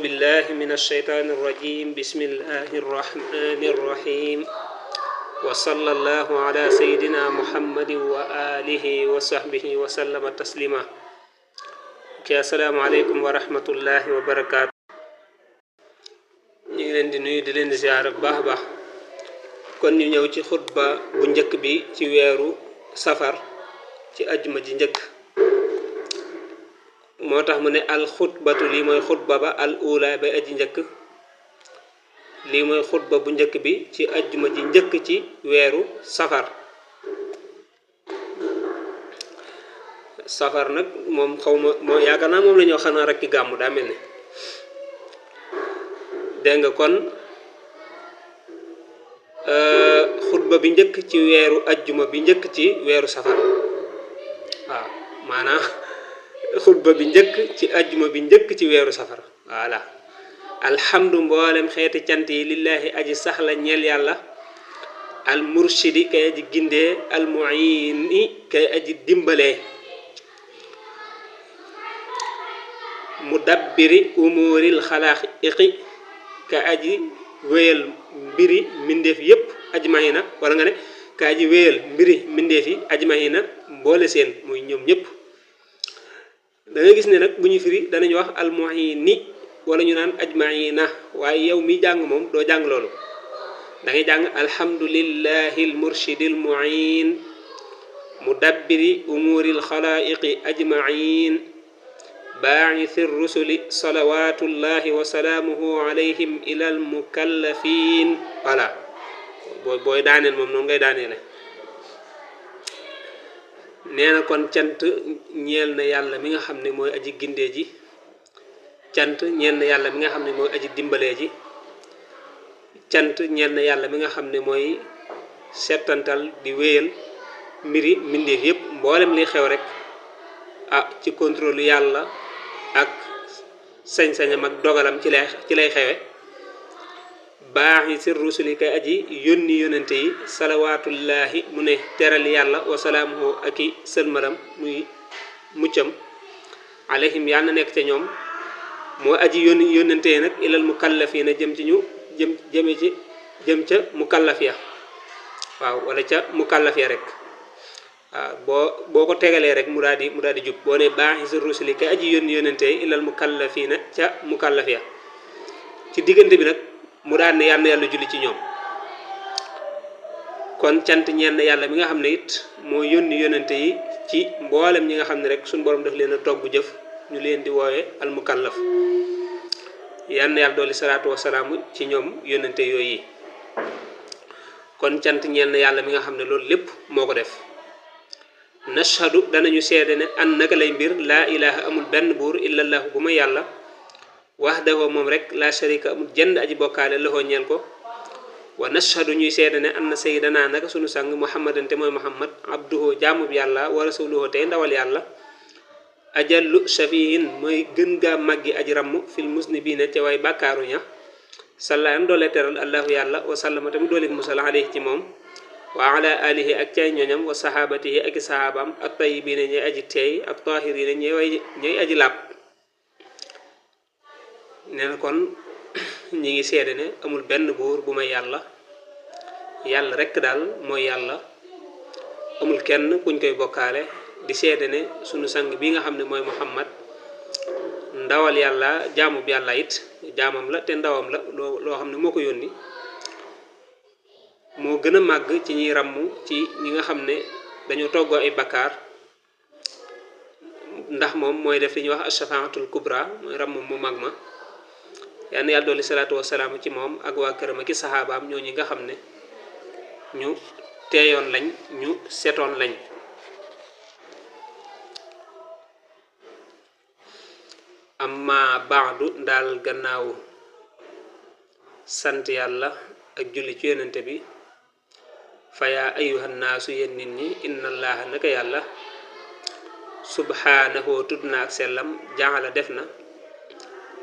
بالله من الشيطان الرجيم بسم الله الرحمن الرحيم وصلى الله على سيدنا محمد وآله وصحبه وسلم تسليما السلام عليكم ورحمة الله وبركاته ñu ngi leen di nuyu di leen ziar bu baax baax kon ñu ñëw ci xutba bu njëkk bi ci weeru safar ci aljuma ji njëkk motax mu ne al khutbatu li moy khutba ba al ula ba aji njëkk li moy khutba bu njëkk bi ci aljuma ji njëkk ci weeru safar safar nak mom xawma mo yaakaar naa moom la ñoo xanaa rek ci gàmmu daa mel ne dégg nga kon khutba bi njëkk ci weeru aljuma bi njëkk ci weeru safar waaw maanaam khutba bi njëkk ci aljuma bi njëkk ci weeru safar voilà alhamdu mboolem xeeti cant yi lillahi aji saxla ñeel yàlla al murshidi kay aji gindee al muini kay aji dimbalee mudabbiri umuril xalaaqiqi ka aji wéyal mbiri mbindeef yépp ajmaina wala nga ne ka aji wéyal mbiri mbindeef yi ajmaina mboole seen muy ñoom ñépp da nga gis ne nag bu ñu firi danañ wax al muini wala ñu naan ajmaina waaye yow mi jàng moom doo jàng loolu da ngay jàng alhamdulillahi al murshidil muin mudabbiri umuril xalaa'iqi ajmain باعث الرسل صلوات الله وسلامه عليهم إلى المكلفين voilà booy daaneel moom noonu ngay daaneele nee na kon cant ñeel na yàlla mi nga xam ne mooy aji gindee ji cant ñeel na yàlla mi nga xam ne mooy aji dimbalee ji cant ñeel na yàlla mi nga xam ne mooy settantal di wéyal mbiri mbindeef yépp mboolem li xew rek ah ci contrôle yàlla ak sañ-sañam ak dogalam ci lay xewe baaxi sir rusuli kay aji yónni yónente yi salawaatullaahi mu ne teral yàlla wa salaamuhu ak i sëlmalam muy muccam alayhim yàlla na nekk ca ñoom moo aji yónni yónente yi nag ilal mukallafiina jëm ca mukallafiya waaw wala ca mukallafiya rek boo ko tegalee rek mu daal di jub boo ne baaxi sa rusuli kay aji yónni yónente yi ilal mukallafina ca mukallafiya ci diggante bi nag mu daal ne yàlla julli ci ñoom kon cant ñeen yàlla mi nga xam ne it moo yónni yónente yi ci mboolem ñi nga xam ne rek suñu borom daf leen a togg jëf ñu leen di woowe al mukallaf yàlla dooli salaatu wasalaamu ci ñoom yónente yooyu yi kon cant ñeen yàlla mi nga xam ne loolu lépp moo ko def nashhadu danañu seede ne an naka lay mbir laa ilaha amul benn buur illallahu bu ma yàlla wahdahu moom rek la sharika amul jenn aji bokkaale loxoo ñeel ko wa nashhadu ñuy seede ne anna sayyidana naka sunu sang muhammadan te mooy muhammad abduhu jaamu bi yàlla wa rasuluhu tey ndawal yàlla ajallu shafiin mooy gën gaa màggi aji ramm fil musnibina ca way bàkkaaru ña sallaan doole teral allahu yàlla wa sallama tamit doole musal alayhi ci moom wa ala alihi ak cay ñoñam wa sahabatihi ak sahabam ak tayyibina ñay aji teey ak tahirina ñay aji làpp nee na kon ñi ngi seede ne amul benn buur bu may yàlla rekk daal mooy yàlla amul kenn kuñ koy bokkaale di seede ne sunu sang bi nga xam ne mooy muhammad ndawal yàlla jaamub yàlla it jaamam la te ndawam la loo xam ne moo ko yónni moo gën a màgg ci ñiy ràmm ci ñi nga xam ne dañoo toggoo ay bakkaar ndax moom mooy def li ñuy wax ashafaatul kubra mooy ràmm mu mag ma yal na yàlla dolli salaatu wasalaam ci moom ak waa këram ak i saxaabaam ñoo ñi nga xam ne ñu teeyoon lañ ñu setoon lañ amma baadu ndaal gannaaw sant yàlla ak julli ci yonente bi faya ayuhan naasu yéen nit ñi inna allaha naka yàlla subhanahu tudd na ak sellam jaala def na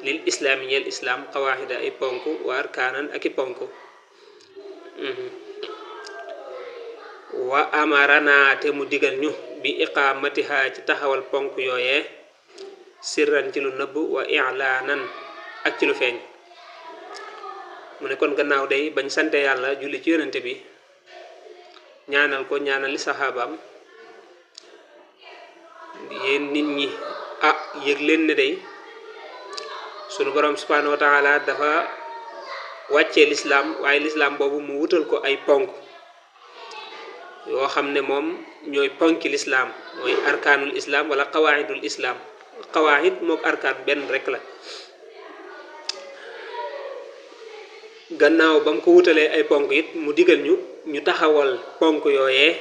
lil islaami ñeel islaam xawaaxida ay ponk wa arkaanan ak i ponk wa amarana te mu digal ñu bi iqaamatiha ci taxawal ponk yooyee sirran ci lu nëbb wa i'laanan ak ci lu feeñ mu ne kon gannaaw day bañ sante yàlla julli ci yonente bi ñaanal ko ñaanal li saxaabaam yéen nit ñi yëg leen ne day sunu borom subhanahu wa taala dafa wàccee lislaam waaye lislaam boobu mu wutal ko ay ponk yoo xam ne moom ñooy ponki lislaam mooy arkaanul islaam wala qawaidul islaam qawaid mook arkaan benn rek la gannaaw ba mu ko wutalee ay ponk it mu digal ñu taxawal ponk yooyee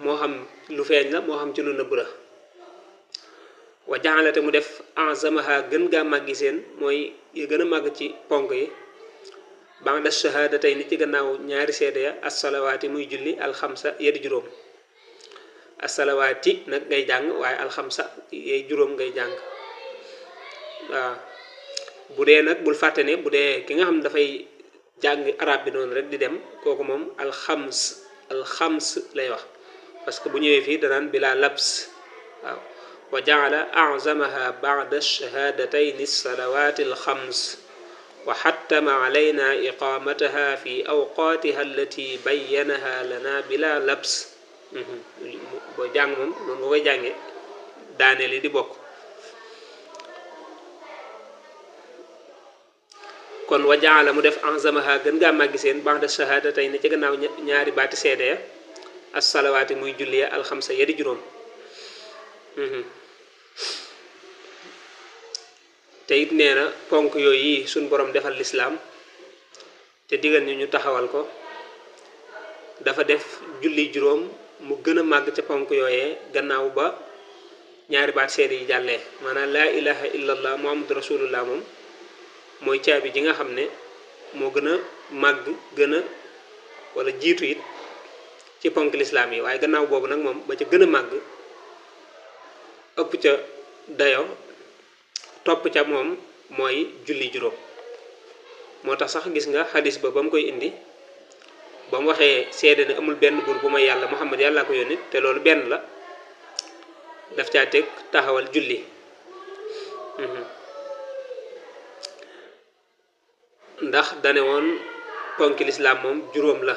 moo xam lu feeñ la moo xam ci lu nëbb la wa jaxalate mu def enzamaha gën gaa màggi seen mooy yi gën a màgg ci ponk yi ba'da shahadatay ni ci gannaaw ñaari seede ya assalawaati muy julli alxamsa yedi juróom assalawaati nag ngay jàng waaye alxamsa yey juróom ngay jàng waaw bu dee nag bul fàtte ne bu dee ki nga xam ne dafay jàng arab bi noonu rek di dem kooku moom alxams lay wax parce que bu ñëwee fii danaan bila labs waaw wa jaala a'zamaha ba'da shahadatayni as-salawati al-khams wa hattama alayna iqamataha fi awqatiha allati bayyanaha lana bila labs boo jàng moom noonu nga koy jànge daane li di bokk kon wa jaala mu def a'zamaha gën gaa màggi seen ba'da shahadatayni ci gannaaw ñaari baati seede ya as-salawaati muy julli ya alxamsa yedi juróom te it nee na ponk yooyu yi suñ borom defal lislaam te digal ñu taxawal ko dafa def julli juróom mu gën a màgg ca ponk yooyee gannaaw ba ñaari baat seede yi jàllee maanaam laa ilaha illallah muhammadu rasulullah moom mooy caabi ji nga xam ne moo gën a màgg gën a wala jiitu it ci ponk lislaam yi waaye gannaaw boobu nag moom ba ca gën a màgg ëpp ca dayo topp ca moom mooy julli juróom moo tax sax gis nga xadis ba mu koy indi ba mu waxee seede ne amul benn buur bu may yàlla Muhammad yàllaa ko yónni te loolu benn la daf caa teg taxawal julli ndax dane woon ponki lislaam moom juróom la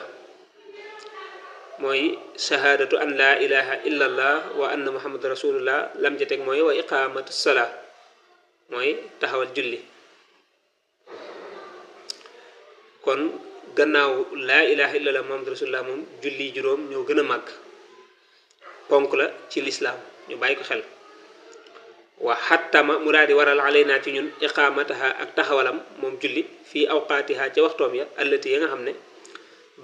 mooy shahadatu an la ilaha illallah wa anna muhammad rasulullah lam ca teg mooy wa iqamatu salaa mooy taxawal julli kon gannaaw laa ilaha illallah muhammad rasulullah moom julli juróom ñoo gën a màgg ponk la ci lislaam ñu bàyyi ko xel wa xattama mu daal di waral alaynaa ci ñun iqaamataha ak taxawalam moom julli fii awqaatiha ca waxtoom ya allati ya nga xam ne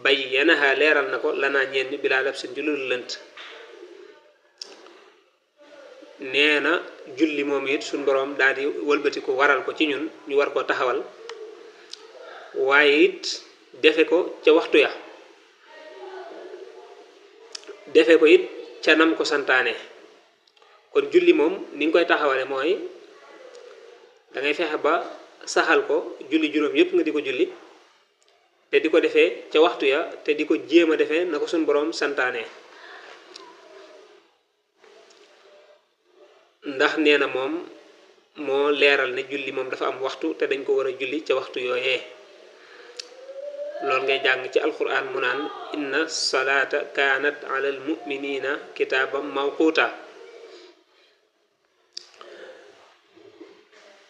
bayyanaha leeral na ko lanaa ñeen ñi bilaa labsin ci lu lënt nee na julli moom it suñ boroom daal di wëlbati ko waral ko ci ñun ñu war koo taxawal waaye it defe ko ca waxtu ya defe ko it ca nam ko santaane kon julli moom ni nga koy taxawale mooy da ngay fexe ba saxal ko julli juróom yépp nga di ko julli te di ko defee ca waxtu ya te di ko jéem a defee na ko suñ boroom santaane ndax nee na moom moo leeral ne julli moom dafa am waxtu te dañ ko war a julli ca waxtu yooyee loolu ngay jàng ci alquran mu naan inna salaata kaanat ala al muminina kitaaban mawquuta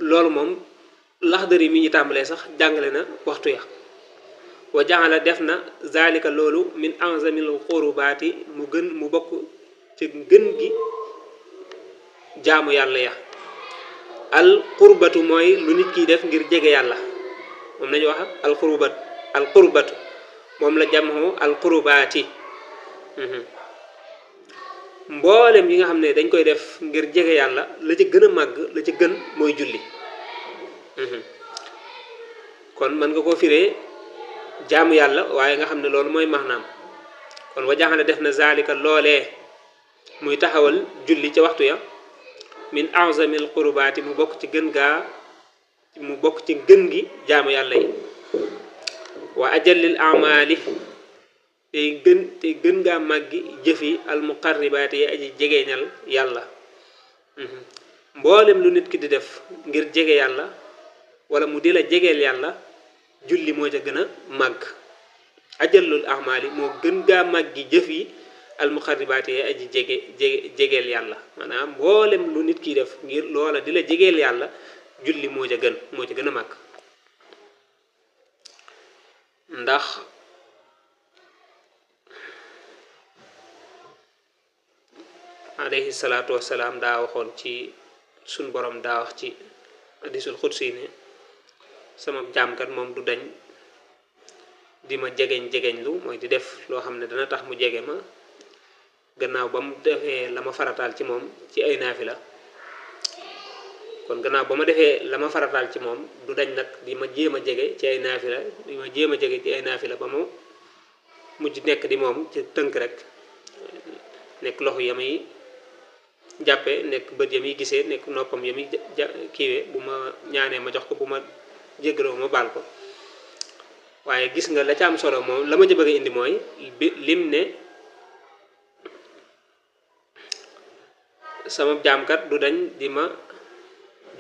loolu moom laxdari mi ñu tàmbalee sax jàngale na waxtu ya wa jaxala def na zalika loolu min anzamil qurubaati mu bokk ci gën gi jaamu yàlla ya al qurbatu mooy lu nit kiy def ngir jege yàlla moom lañu wax al qurbatu moom la jamoo al qurubaati mboolem yi nga xam ne dañ koy def ngir jege yàlla la ci gën a màgg la ci gën mooy julli kon mën nga koo firee jaamu yàlla waaye nga xam ne loolu mooy maanaam kon wa jaxale def na zalika loolee muy taxawal julli ca waxtu ya min a'zamil qurubaati mu bokk ci gën gi jaamu yàlla yi wa ajallil amali tey gën ngaa màggi jëfi al muqarribaati yi aji jegeñal yàlla mboolem lu nit ki di def ngir jege yàlla wala mu di la jegeel yàlla julli moo ca gën a màgg ajallul ahmaali moo gën gaa màggi jëf yi almuqarribaat yi aji jegeel yàlla maanaam mboolem lu nit kiy def ngir loola di la jegeel yàlla julli moo ca gën a màgg ndax alayhi salaatu wassalaam daa waxoon ci suñ borom daa wax ci hadisul xudsi ne sama jaamkat moom du dañ di ma jegeñ lu mooy di def loo xam ne dana tax mu jege ma gannaaw ba mu defee la ma farataal ci moom ci ay naafila kon gannaaw ba ma defee la ma farataal ci moom du dañ nag di ma jéem a jege ci ay naafila ba mu mujj nekk di moom ci tënk rek nekk loxo ya muy jàppe nekk bët ya muy gisee nekk noppam ya muy kiiwee bu ma ñaanee ma jox ko bu ma jéggaloo ma baal ko waaye gis nga la ca am solo moom la ma ci bëgg a indi mooy lim ne sama jaamkat du dañ di ma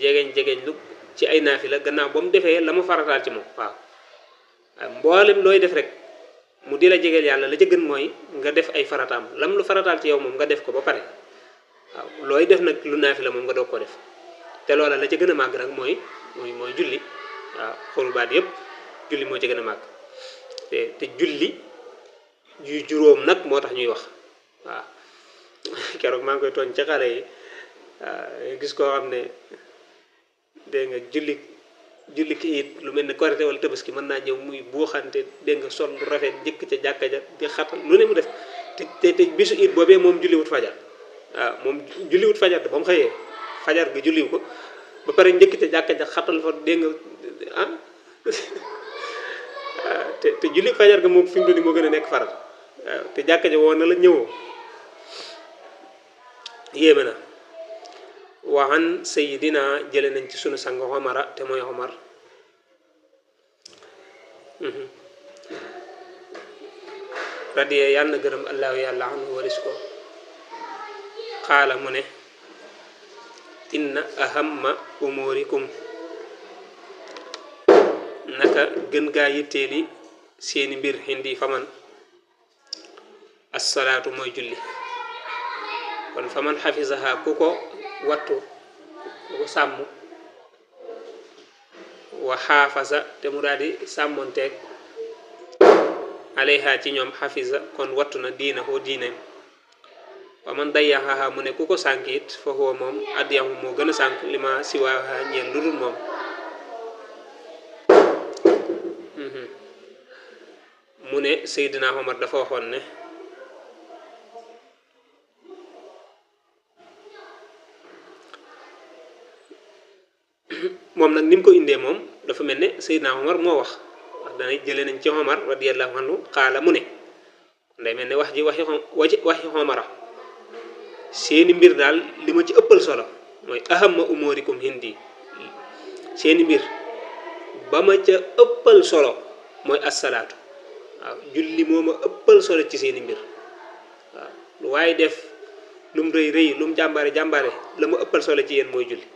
jegeñ lu ci ay naafila gannaaw ba mu defee la ma farataal ci moom waaw mboolem looy def rek mu di la jegeel yàlla la ca gën mooy nga def ay farataam lam lu farataal ci yow moom nga def ko ba pare waaw looy def nag lu naafila moom nga doog ko def te loola la ca gën a màgg nag mooy julli waaw xurbaat yépp julli moo ca gën a màgg te julli yu juróom nag moo tax ñuy wax waaw keroog maa ngi koy tooñ ci xale yi gis koo xam ne dégg nga julli ki it lu mel ne korite wala tabaski mën naa ñëw muy buuxante dégg nga sol lu rafet njëkk ca jàkka ja di xatal lu ne mu def te bisu it boobee moom julliwut fajar waaw moom julliwut fajar de ba mu xëyee fajar ga julliwu ko ba pare njëkk ca jàkka ja xatal fa dégg nga te julli fajar ga moom fi mu moo gën a nekk farat waaw te jàkka ja woon na la ñëwoo yéeme na waxan sayidina jële nañ ci sunu sang Omara te mooy Omar radiya yàlla na gërëm allahu yàlla anhu waris ko xaala mu ne inna ahamma umurikum naka gën gaa yitteeli seeni mbir hindi faman assalaatu mooy julli kon faman xafisaha ku ko wattu ku ko sàmm wa xaafasa te mu daal di sàmmonteeg alayha ci ñoom xafisa kon wattu na diina ko diineem wa man dayyaxaha mu ne ku ko sànk it fa huwa moom addiyahu moo gën a sànk li ma siwaaha ñeel lu dul moom mu ne Seydina Omar dafa waxoon ne moom nag ni mu ko indee moom dafa mel ne Seydina Omar moo wax danay jëlee nañ ci Omar radiyallahu anhu xaala mu ne nday mel ne wax ji waxi Omara seeni mbir daal li ma ci ëppal solo mooy ahamma umurikum hindi seeni mbir ba ma ca ëppal solo mooy assalaatu waaw julli moo ma ëppal solo ci seeni mbir waaw lu waaye def lu mu rëy lu mu jàmbaare la ma ëppal solo ci yéen mooy julli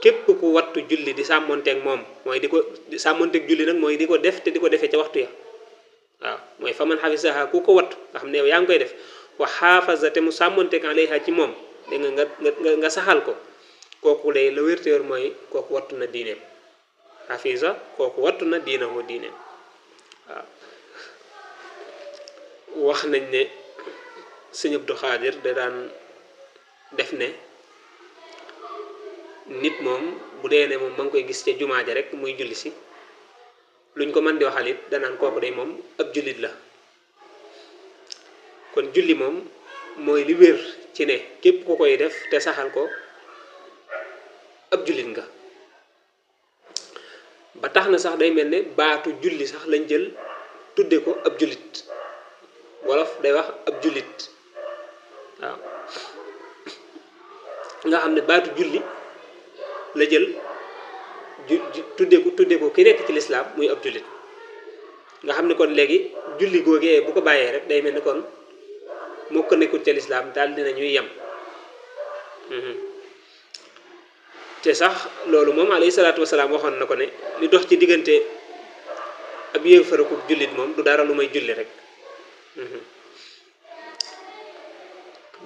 képp ku wattu julli di sàmmonteeg moom mooy di ko sàmmonteeg julli nag mooy di ko def te di ko defee ca waxtu ya waaw mooy fa man xafisaha ku ko wattu nga xam ne yow yaa ngi koy def wa xaafasa te mu sàmmonteeg alayha ci moom dégg nga saxal ko kooku lay la wértéer mooy kooku wattu na diineem xafisa kooku wattu na diinahu diineem waaw wax nañ ne sëñ Abdou Xaadir da daan def ne nit moom bu dee ne moom ma ngi koy gis ca jumaa ja rek muy julli si luñ ko mën di waxal it danaan kooku day moom ab jullit la kon julli moom mooy li wér ci ne képp ku koy def te saxal ko ab jullit nga ba tax na sax day mel ne baatu julli sax lañ jël tudde ko ab jullit wolof day wax ab jullit waaw nga xam ne baatu julli la jël tudde ko ki nekk ci lislaam muy ab jullit nga xam ne kon léegi julli googee bu ko bàyyee rek day mel ni kon moo ko nekkul ci lislaam daal dina ñuy yem te sax loolu moom alayhi salaatu wasalaam waxoon na ko ne li dox ci diggante ab yéefar ak jullit moom du dara lu may julli rek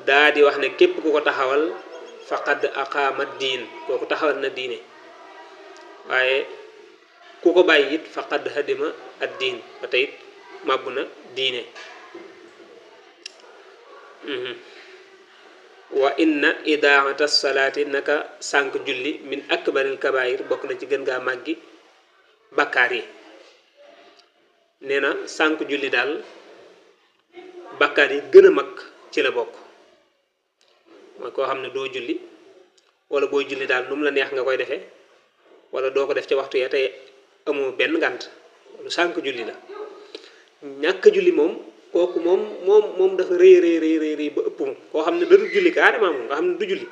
daa di wax ne képp ku ko taxawal faqad aqaama diin kooku taxawal na diine waaye ku ko bàyyi it faqad hadima ad diin ba tey it màbbu na diine wa inna idaata salaati naka sànq julli min akbaril kabaayir bokk na ci gën gaa màggi bakkaar yi nee na sànq julli daal bakkaar yi gën a mag ci la bokk mooy koo xam ne doo julli wala booy julli daal nu mu la neex nga koy defee wala doo ko def ci waxtu ya tey amoo benn ngànt lu sànq julli la ñàkk julli moom kooku moom dafa rëy ba ëpp moom koo xam ne da du julli carrément moom nga xam ne du julli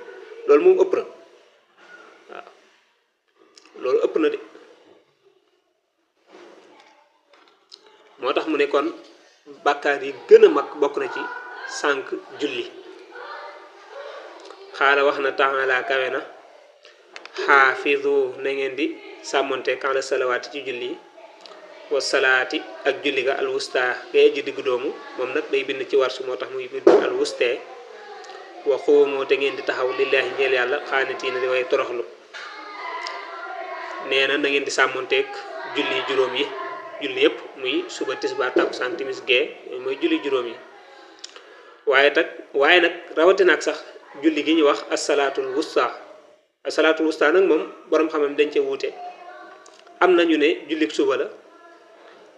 loolu moom ëpp na waaw loolu ëpp na de moo tax mu ne kon bàkkaar yi gën a mag bokk na ci sànq julli xaala wax na taala kawe na xaafizu na ngeen di sàmmonte kan la salawaati ci julli yi wa salaati ak julli ga alwusta gay ji diggu doomu moom nag day bind ci warsu moo tax muy bind alwuste wa xuumoo te ngeen di taxaw lillaahi ñeel yàlla xaanitiina di way toroxlu nee na ngeen di sàmmonteeg julli juróom yi julli yépp muy suba tisbaar takkusaan timis gee mooy julli juróom yi waaye nag rawatina ak sax julli gi ñu wax assalaatul wusta nag moom borom xamam dañ cee wuute am na ñu ne jullik suba la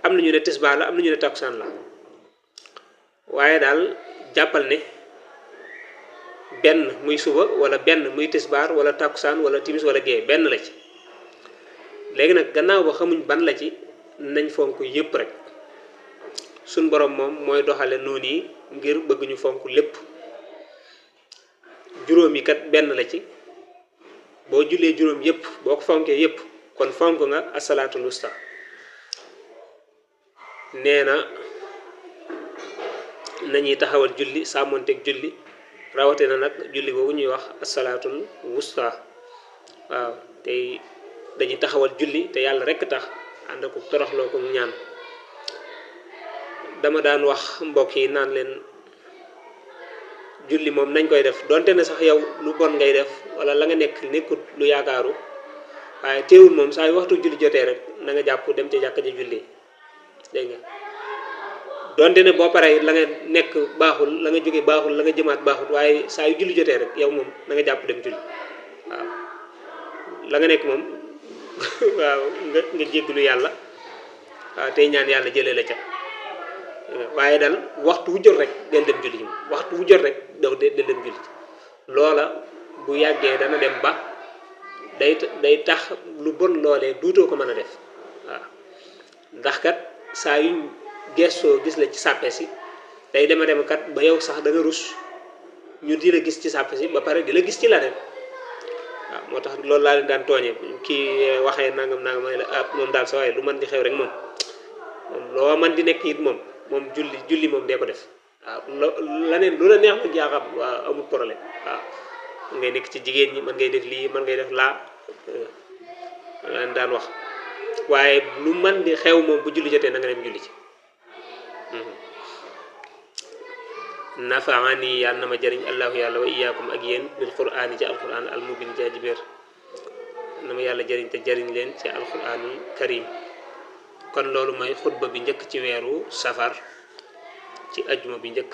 am na ñu ne tisbaar la am na ñu ne takkusaan la waaye daal jàppal ne benn muy suba wala benn muy tisbaar wala takkusaan wala timis wala gee benn la ci léegi nag gannaaw ba xamuñ ban la ci nañ fonk yépp rek suñ borom moom mooy doxale noonu yi ngir bëgg ñu fonk lépp juróom yi kat benn la ci boo jullee juróom yépp boo ko fonkee yépp kon fonk nga assalaatul wusta nee na nañuy taxawal julli sàmmonteeg julli rawatina nag julli boobu ñuy wax assalaatul wusta waaw tey dañuy taxawal julli te yàlla rekk tax ànd ko toroxloo ko ñaan dama daan wax mbokk yi naan leen julli moom nañ koy def donte ne sax yow lu bon ngay def wala la nga nekk nekkut lu yaakaaru waaye teewul moom saa yu waxtu julli jotee rek na nga jàpp dem ca jàkka ji julli dégg nga donte ne boo paree la nga nekk baaxul la nga jóge baaxul la nga jëmaat baaxul waaye saa yu julli jotee rek yow moom na nga jàpp dem julli waaw la nga nekk moom waaw nga jéggalu yàlla waaw tey ñaan yàlla jëlee la ca waaye daal waxtu wu jot rek del dem julli ji moom waxtu wu jot rek del dem julli loola bu yàggee dana dem ba day tax lu bon loolee duutoo ko mën a def waaw ndax kat saa yuñ gestoo gis la ci sàppe si day dema dem kat ba yow sax da nga rus ñu di la gis ci sàppe si ba pare di la gis ci la dem waaw moo tax loolu laa leen daan tooñee kii waxee nangam may la moom daal sa waaye lu man di xew rek moom loo man di nekk it moom julli moom dee ko def waaw laneen lu la neex nag yaa xam waaw amul problème waaw ngay nekk ci jigéen ñi man ngay def lii man ngay def laa leen daan wax waaye lu man di xew moom bu julli jotee na nga dem julli ci nafaani yàlla na ma jëriñ allahu yàlla wa iyaakum ak yéen bil qur'aani ci alquran al mubin ci aji béer na ma yàlla jëriñ te jëriñ leen ci alquranul karim kon loolu mooy xutba bi njëkk ci weeru safar ci ajuma bi njëkk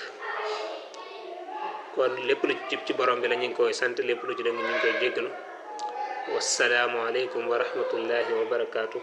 kon lépp lu ci ci borom bi la ñu ngi koy sant lépp lu ci dem ñu ngi koy jéggalu wassalaamu aleykum wa rahmatullahi wa barakaatu